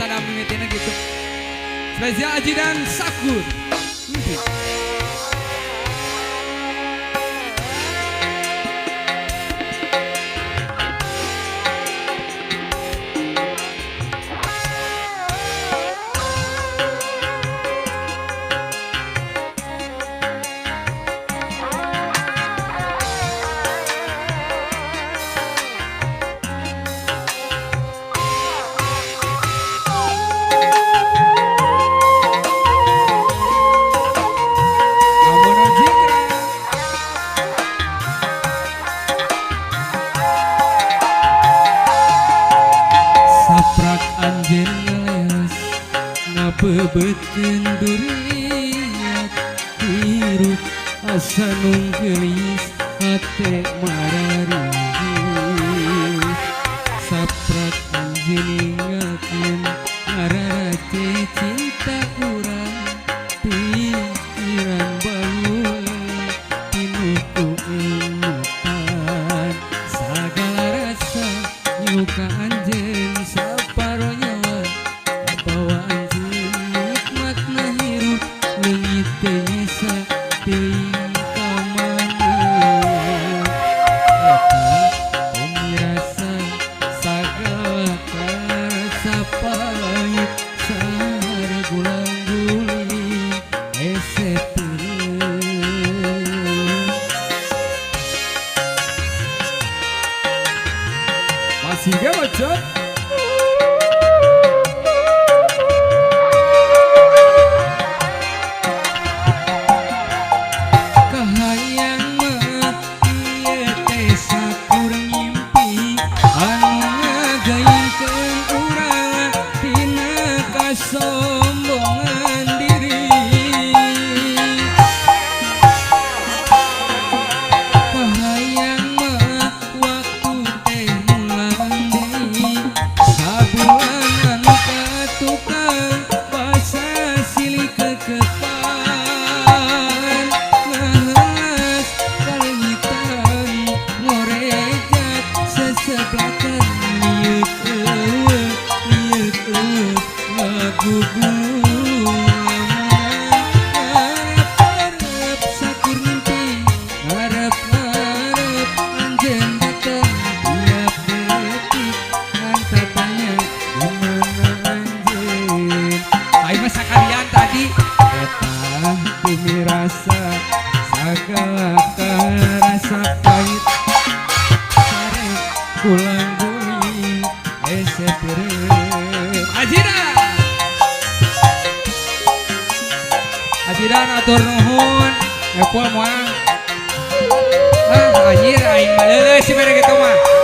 Eta da mimitina gitu. Spesial Aji dan Sakur. Mimpi. Amono Jingkrak. Saprak anjeun ngaleos ngabebeutkeun duriat hirup asa nunggelis hate mararingis. Saprak anjeun ninggalkeun ngararace cinta urang pikiran baheula pinuh ku emutan sagala rasa nyuka anjeun saparo nyawa kabawa anjeun nikmatna hirup leungit teu nyesa teuing ka mana eta pemirasa sagala karasa pahit sare gulang guling hese peureum. Masih gak bacot? Kahayang mah ieu teh sakur ngimpi anu ngagaingkeun urang tina kasombongan diri. Kahayang mah waktu teh mulang deui sabulan anu katukang basa silih kekepan ngahelas kaleungitan ngorejat seseblakan lieuk eueuh lieuk eueuh ngagugulung ngarep-arep sakur mimpi ngarep-arep anjeun datang tiap detik ngan tatanya di mana anjeun. Aing mah sakalian tadi eta bumi rasa sagala karasa pahit sare pulang guling hese peureum. Ajidan Ajidan atur nuhun ngepul moal ah anjir aing mah leuleus si mere kitu mah.